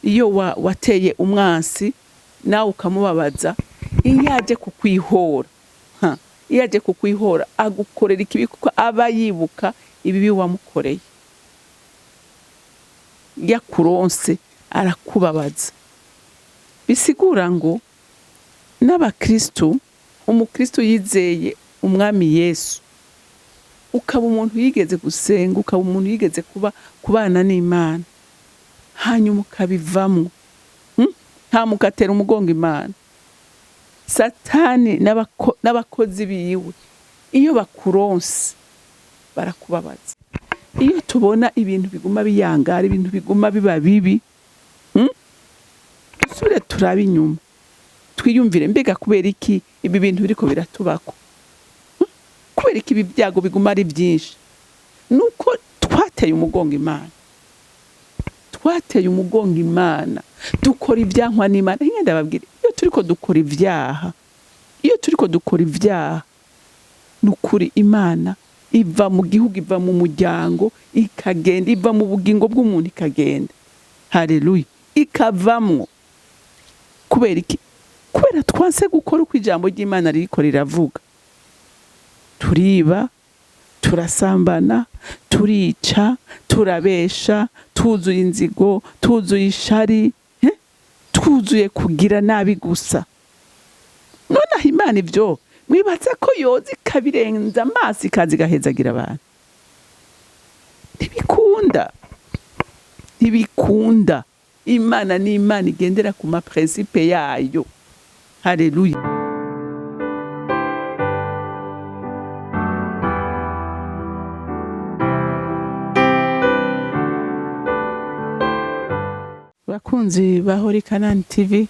Iyo wateye umwansi nawe ukamubabaza, iyo aje kukwihora, ha, iyo aje kukwihora agukorera ikibi, kuko aba yibuka ibibi wamukoreye. Yakuronse arakubabaza. Bisigura ngo n'abakristu, umukristu yizeye Umwami Yesu, ukaba umuntu yigeze gusenga, ukaba umuntu yigeze kuba kubana n'Imana, hanyuma ukabivamwo, Hama ugatera umugongo Imana, Satani n'abakozi biwe iyo bakuronse barakubabaza. Iyo tubona ibintu biguma biyangara, ibintu biguma biba bibi, Dusubire turabe inyuma, twiyumvire: mbega kubera iki ibi bintu biriko biratubako? Kubera iki ibi byago biguma ari byinshi? Nuko twateye umugongo Imana, twateye umugongo Imana, dukora ibyankwa n'Imana. Hinge ndababwira, iyo turiko dukora ibyaha, iyo turiko dukora ibyaha, nukuri Imana iva mu gihugu, iva mu muryango ikagenda, iva mu bugingo bw'umuntu ikagenda. Haleluya! Ikavamwo. Kubera iki? Kubera twanse gukora uko ijambo ry'Imana ririko riravuga. Turiba, turasambana, turica, turabesha, tuzuye inzigo, tuzuye ishari, Twuzuye kugira nabi gusa. Nonaho Imana ivyo mwibaza ko yoza ikabirenza amaso, ikaza igahezagira abantu? Ntibikunda, ntibikunda. Imana ni Imana igendera ku ma principes yayo. Haleluya! Bakunzi ba Holy Canaan TV,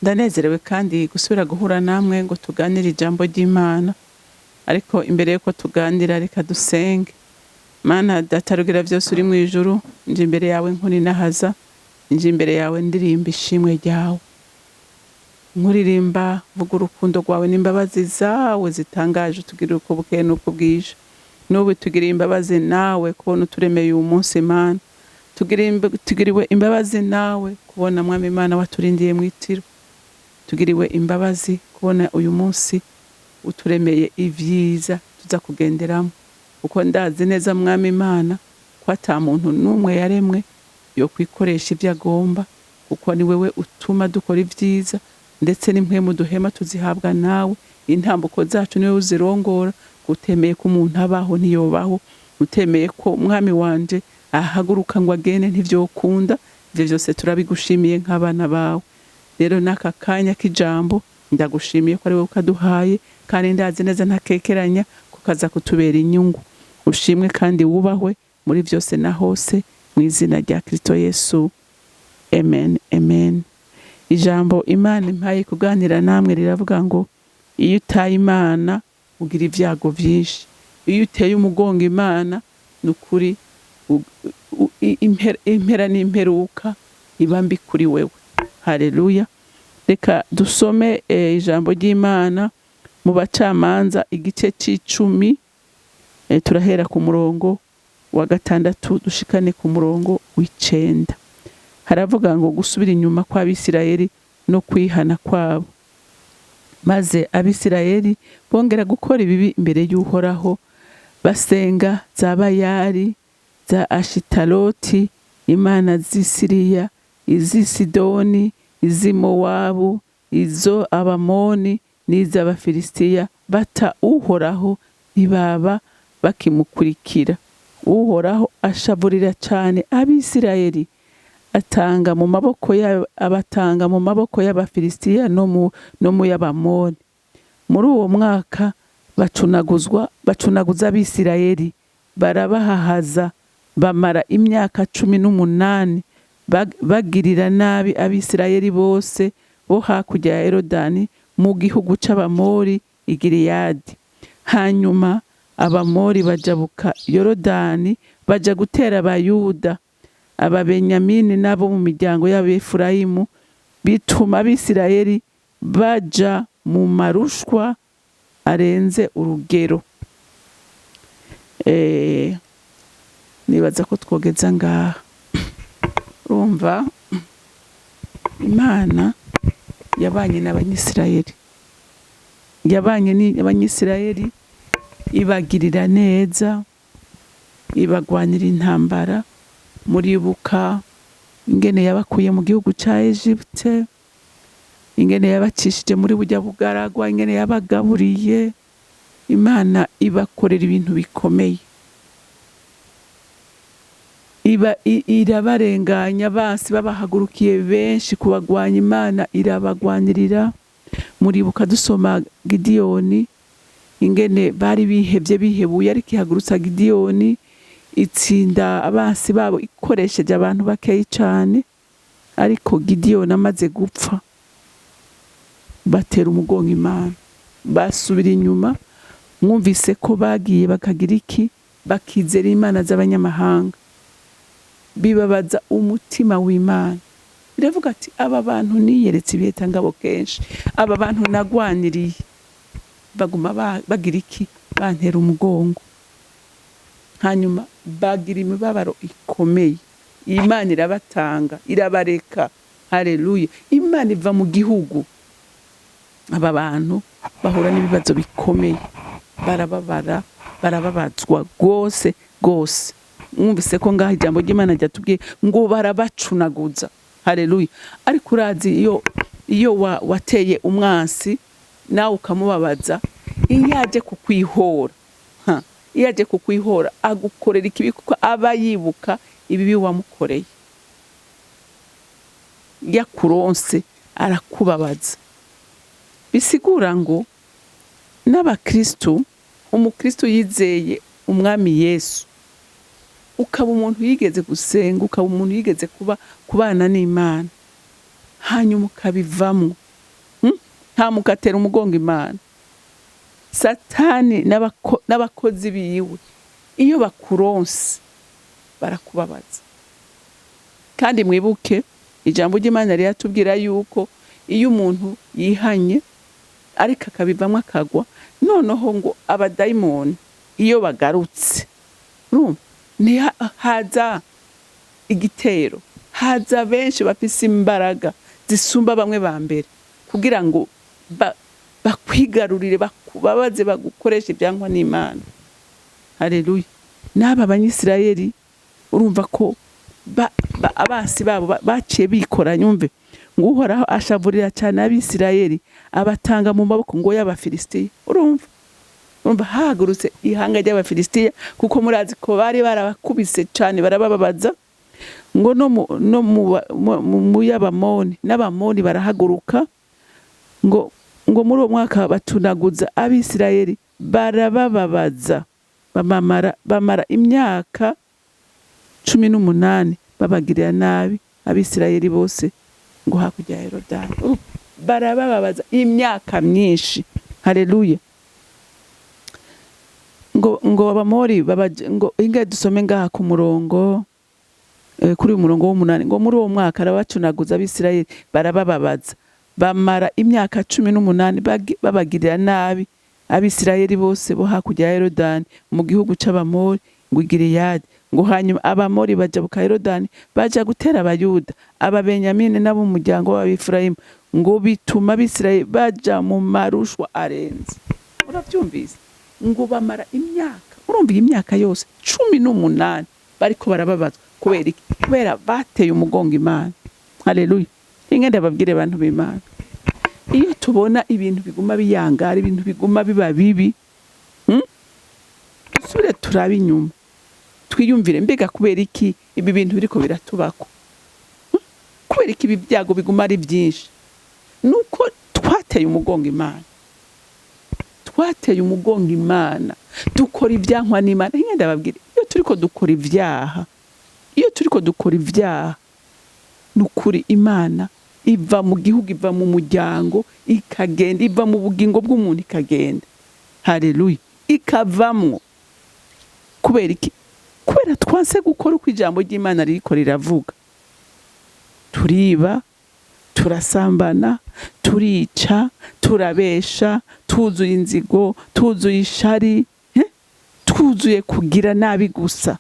ndanezerewe kandi gusubira guhura namwe ngo tuganire ijambo ry'Imana. Ariko imbere yuko tuganira, reka dusenge. Mana Data rugira byose uri mu ijuru, nje imbere yawe nkurinahaza, nje imbere yawe ndirimba ishimwe ryawe, nkuririmba vuga urukundo rwawe n'imbabazi zawe zitangaje utugirira uko bukeye n'uko bwije. N'ubu tugiriye imbabazi nawe kubona uturemeye uyu munsi. Mana, tugiriwe imbabazi nawe kubona, Mwami Imana, waturindiye mu itiro. Tugiriwe imbabazi kubona uyu munsi uturemeye ibyiza tuza kugenderamo, kuko ndazi neza, Mwami Imana, ko ata muntu n'umwe yaremwe yo kwikoresha ibyo agomba, kuko ni wewe utuma dukora ibyiza, ndetse n'impwemu duhema tuzihabwa nawe. Intambuko zacu niwe uzirongora. Utemeye ko umuntu abaho ntiyobaho, utemeye ko umwami wanje ahaguruka ngo agende ntivyokunda. Ivyo vyose turabigushimiye nk'abana bawe. Rero n'aka kanya k'ijambo ndagushimiye ko ari wowe ukaduhaye, kandi ndazi neza ntakekeranya ko kaza kutubera inyungu. Ushimwe kandi wubahwe muri vyose na hose, mu izina rya Kristo Yesu, amen, amen. Ijambo Imana impaye kuganira namwe riravuga ngo: iyo utaye Imana ugira ibyago byinshi. Iyo uteye umugongo Imana, ni ukuri impera n'imperuka iba mbi kuri wewe. Haleluya! Reka dusome ijambo ry'Imana mu Bacamanza igice c'icumi, turahera ku murongo wa 6 dushikane ku murongo w'9. Haravuga ngo: gusubira inyuma kw'Abisirayeli no kwihana kwabo. Maze Abisirayeli bongera gukora ibibi imbere y'Uhoraho, basenga za Bayali, za Ashitaroti, imana z'i Siriya, iz'i Sidoni, iz'i Mowabu, izo Abamoni n'iz'Abafilisitiya. Bata Uhoraho, ntibaba bakimukurikira. Uhoraho ashavurira cane Abisirayeli, atanga mu maboko ya abatanga mu maboko y'Abafilisitiya no mu y'Abamoni. Muri uwo mwaka bacunaguzwa, bacunaguza Abisirayeli, barabahahaza, bamara imyaka 18 bagirira nabi Abisirayeli bose bo hakurya ya Yorodani mu gihugu c'Abamori i Gileyadi. Hanyuma Abamori bajabuka Yorodani, baja gutera Abayuda, Ababenyamini n'abo mu miryango y'Abefurayimu, bituma Abisirayeli baja mu marushwa arenze urugero. Nibaza ko twogeza ngaha. Urumva Imana yabanye n'Abanyisirayeli, yabanye n'Abanyisirayeli, ibagirira neza, ibagwanira intambara. Muribuka ingene yabakuye mu gihugu ca Egypte, ingene yabacishije muri burya bugaragwa, ingene yabagaburiye. Imana ibakorera ibintu bikomeye, iba irabarenganya basi babahagurukiye benshi kubagwanya, Imana irabagwanirira. Muribuka dusoma Gidiyoni, ingene bari bihevye bihebuye, ariko ihagurutsa Gidiyoni, itsinda abansi babo ikoresheje abantu bakeyi cane. Ariko Gidiyoni amaze gupfa, batera umugongo Imana, basubira inyuma. Mwumvise ko bagiye bakagira iki? Bakizera imana z'abanyamahanga, bibabaza umutima w'Imana. Biravuga ati: "Aba bantu niyeretse ibiheta kenshi, aba bantu nagwaniriye, baguma bagira iki? Bantera umugongo." Hanyuma bagira imibabaro ikomeye, Imana irabatanga, irabareka. Haleluya! Imana iva mu gihugu. Aba bantu bahura n'ibibazo bikomeye, barababara, barababazwa rwose rwose. Mwumvise ko ngaho ijambo ry'Imana ryatubwiye ngo barabacunaguza. Haleluya! Ariko urazi, iyo wateye umwansi nawe ukamubabaza, iyo aje kukwihora, iyo aje kukwihora agukorera ikibi, kuko aba yibuka ibibi wamukoreye. Yakuronse arakubabaza. Bisigura ngo n'abakristu, umukristu yizeye Umwami Yesu, ukaba umuntu yigeze gusenga, ukaba umuntu yigeze kuba kubana n'Imana, hanyuma ukabivamwo, Hama ugatera umugongo Imana, Satani n'abakozi biwe iyo bakuronse barakubabaza. Kandi mwibuke ijambo ry'Imana riratubwira yuko iyo umuntu yihanye ariko akabivamwo akagwa, noneho ngo abadayimoni iyo bagarutse, urumva haza igitero, haza benshi bafise imbaraga zisumba bamwe ba mbere, kugira ngo bakwigarurire, bakubabaze, bagukoreshe ibyankwa n'Imana. Haleluya! N'aba Banyisirayeli, urumva ko abansi babo baciye bikora. Nyumve ngo Uhoraho ashavurira cyane Abisirayeli, abatanga mu maboko ngo y'Abafilisitiya. Urumva hahagurutse ihanga ry'Abafilisitiya, kuko murazi ko bari barabakubise cyane, barabababaza. Ngo no mu y'Abamoni, n'Abamoni barahaguruka. Ngo muri uwo mwaka batunaguza Abisirayeli, barabababaza, bamara imyaka 18 babagirira nabi Abisirayeli bose ngo hakurya ya Yorodani. Barabababaza imyaka myinshi. Haleluya! Ngo Abamori ngo inga dusome ngaha ku murongo, kuri uyu murongo w'umunani, ngo muri uwo mwaka arabacunaguza Abisirayeli, barabababaza, bamara imyaka 18 babagirira nabi Abisirayeli bose bo hakurya ya Yorodani mu gihugu c'Abamori, ngo i Gileyadi. Ngo hanyuma Abamori bajabuka Yorodani, baja gutera Abayuda, Ababenyamini n'abo mu muryango w'Abefurayimu, ngo bituma Abisirayeli baja mu marushwa arenze. Uravyumvise ngo bamara imyaka, urumva iyi myaka yose 18 bariko barababazwa. Kubera iki? Kubera bateye umugongo Imana. Haleluya! Inge ndababwire, abantu b'Imana, iyo tubona ibintu biguma biyangara, ibintu biguma biba bibi, Dusubire turabe inyuma, twiyumvire: mbega kubera iki ibi bintu biriko biratubako? Kubera iki ibi byago biguma ari byinshi? Nuko twateye umugongo Imana, twateye umugongo Imana, dukora ibyankwa n'Imana. Inge ndababwire, iyo turiko dukora ibyaha, iyo turiko dukora ibyaha, ni ukuri Imana iva mu gihugu, iva mu muryango ikagenda, iva mu bugingo bw'umuntu ikagenda. Haleluya! Ikavamwo. Kubera iki? Kubera twanse gukora uko ijambo ry'Imana ririko riravuga. Turiba, turasambana, turica, turabesha, tuzuye inzigo, tuzuye ishari, twuzuye kugira nabi gusa.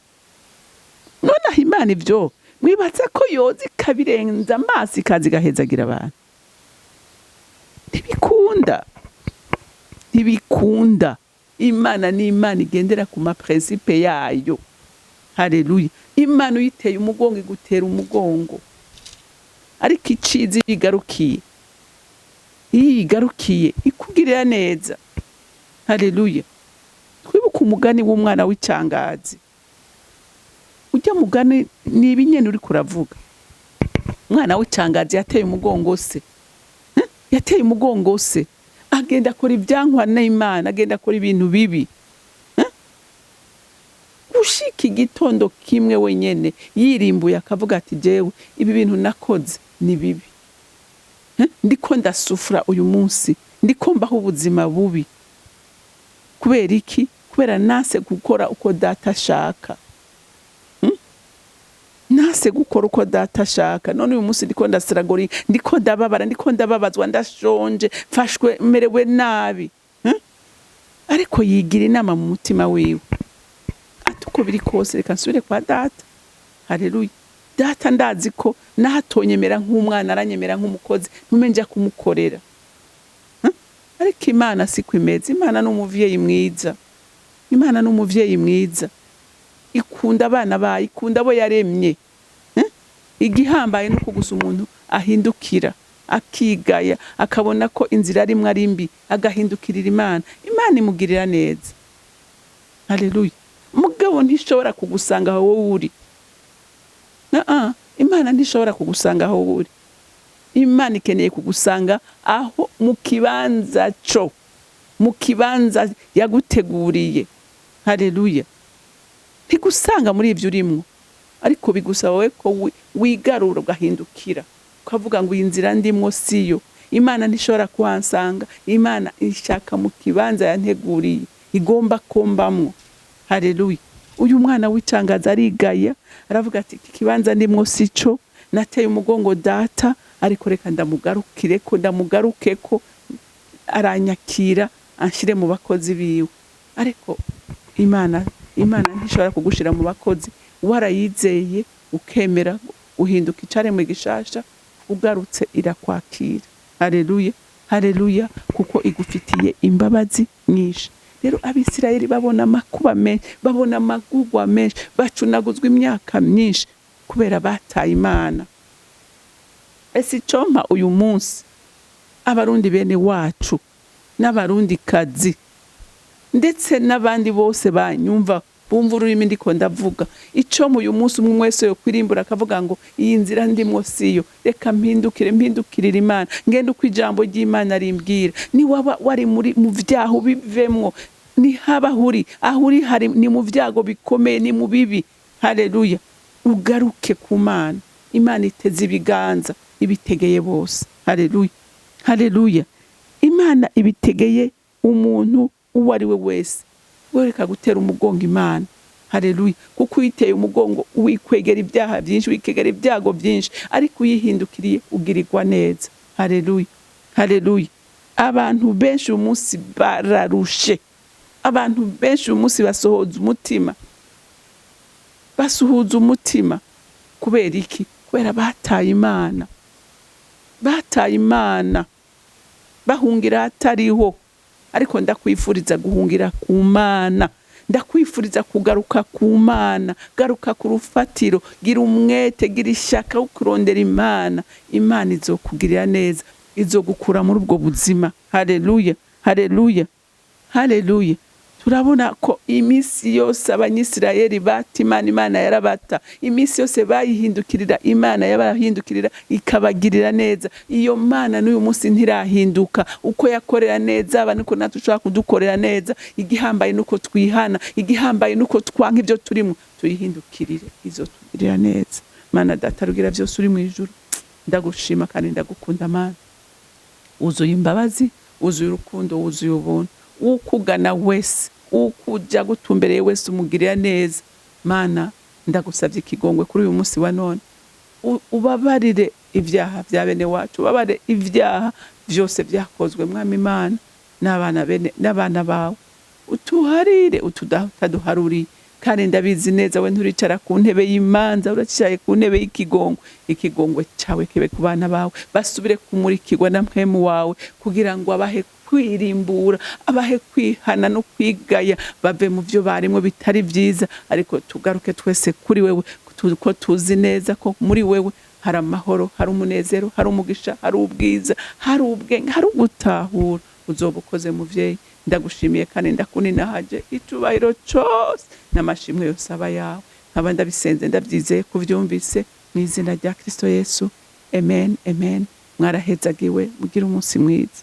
Nonaho Imana ivyo Mwibatse ko yoza ikabirenza amaso, ikaza igahezagira abantu? Ntibikunda, ntibikunda. Imana ni Imana igendera ku ma principes yayo. Haleluya! Imana uyiteye umugongo, igutera umugongo. Ariko iciza, iyo igarukiye, iyo igarukiye ikugirira neza. Haleluya! Twibuke umugani w'umwana w'icangazi. Ujya mugani ni ibi nyene uriko uravuga. Umwana w'icangazi yateye umugongo se. Eh? Yateye umugongo se, agenda akora ibyankwa n'Imana, agenda akora ibintu bibi. Eh? Gushika igitondo kimwe wenyene yirimbuye, akavuga ati: "Jewe ibi bintu nakoze ni bibi. Eh? Ndiko ndasufura uyu munsi, ndiko mbaho ubuzima bubi. Kubera iki? Kubera nase gukora uko data ashaka. Nase gukora uko data ashaka. None uyu munsi ndiko ndasiragori, ndiko ndababara, ndiko ndababazwa, ndashonje, mfashwe, merewe nabi." Ariko yigira inama mu mutima wiwe ati: "Uko biri kose, reka nsubire kwa data. Haleluya! Data ndazi ko naho atonyemera nk'umwana, aranyemera nk'umukozi, ntume nja kumukorera." Ariko Imana siko imeze. Imana ni umuvyeyi mwiza. Imana ni umuvyeyi mwiza, ikunda abana bayo, ikunda abo yaremye. Eh? Igihambaye ni uko gusa umuntu ahindukira, akigaya, akabona ko inzira arimwo ari mbi, agahindukirira Imana. Imana imugirira neza. Haleluya! Mugabo ntishobora kugusanga aho wowe uri. Ah, Imana ntishobora kugusanga aho uri. Imana ikeneye kugusanga aho mu kibanza co mu kibanza yaguteguriye. Haleluya! Ntigusanga muri ibyo urimwo, ariko bigusaba wowe ko wigarura, ugahindukira, ukavuga ngo: "Iyi nzira ndimwo siyo. Imana ntishobora kuhansanga. Imana ishaka mu kibanza yanteguriye, igomba kumbamwo." Haleluya! Uyu mwana w'icangaza arigaya, aravuga ati: "Iki kibanza ndimwo sico. Nateye umugongo data, ariko reka ndamugarukire ko, ndamugaruke ko aranyakira, anshire mu bakozi biwe." Ariko Imana ntishobora kugushira mu bakozi warayizeye, ukemera uhinduka icaremwe gishasha. Ugarutse irakwakira. Haleluya, haleluya! Kuko igufitiye imbabazi nyinshi. Rero Abisirayeli babona amakuba menshi, babona amagugwa menshi, bacunaguzwa imyaka myinshi kubera bataye Imana. Ese icompa uyu munsi Abarundi bene wacu n'Abarundi kazi, ndetse n'abandi bose banyumva, bumva ururimi ndiko ndavuga, ico uyu munsi umwe wese yokwirimbura akavuga ngo: "Iyi nzira ndimwo siyo, reka mpindukire, mpindukirire Imana, ngende uko ijambo ry'Imana rimbwira." Niwaba wari muri mu vyaha, ubivemwo. Nihaba uri aho uri hari ni mu vyago bikomeye, ni mu bibi, haleluya, ugaruke ku Mana. Imana iteze ibiganza, ibitegeye bose. Haleluya, haleluya! Imana ibitegeye umuntu uwo ari we wese. Wereka gutera umugongo Imana. Haleluya! Kuko uyiteye umugongo wikwegera ibyaha byinshi, wikwegera ibyago byinshi, ariko uyihindukiriye ugirirwa neza. Haleluya, haleluya! Abantu benshi uyu munsi bararushe. Abantu benshi uyu munsi basohoza umutima, basuhuza umutima. Kubera iki? Kubera bataye Imana, bataye Imana, bahungira ahatariho. Ariko ndakwifuriza guhungira ku Mana, ndakwifuriza kugaruka ku Mana. Garuka ku rufatiro, gira umwete, gira ishyaka wo kurondera Imana. Imana izokugirira neza, izogukura muri ubwo buzima. Haleluya, haleluya, haleluya! Turabona ko iminsi yose Abanyisirayeli bata Imana, Imana yarabata. Iminsi yose bayihindukirira, Imana yabahindukirira ikabagirira neza. Iyo Mana n'uyu munsi ntirahinduka. Uko yakorera neza aba, niko natwe ushobora kudukorera neza. Igihambaye nuko twihana, igihambaye nuko twanka ibyo turimo, tuyihindukirire, izotugirira neza. Mana Data rugira byose uri mu ijuru, ndagushima kandi ndagukunda. Mana wuzuye imbabazi, wuzuye urukundo, wuzuye ubuntu. Ukugana wese, ukuja gutumbereye wese, umugirira neza. Mana, ndagusabye ikigongwe kuri uyu munsi wa none. Ubabarire ibyaha bya bene wacu, ubabarire ibyaha byose byakozwe, Mwami Imana, n'abana bene n'abana bawe. Utuharire utaduharuriye. Kandi ndabizi neza, we nturicara ku ntebe y'imanza, uracicaye ku ntebe y'ikigongwe. Ikigongwe cyawe kibe ku bana bawe, basubire kumurikirwa na Mpwemu wawe, kugira ngo abahe kwirimbura, abahe kwihana no kwigaya, bave mu byo barimo bitari byiza, ariko tugaruke twese kuri wewe, ko tuzi neza ko muri wewe hari amahoro, hari umunezero, hari umugisha, hari ubwiza, hari ubwenge, hari ugutahura. Uzoba ukoze, muvyeyi. Ndagushimiye kandi ndakuninahaje. Icubahiro cose n'amashimwe yose aba yawe. Nkaba ndabisenze ndabyizeye kuvyumvise, mu izina rya Kristo Yesu, amen, amen. Mwarahezagiwe, mugire umunsi mwiza.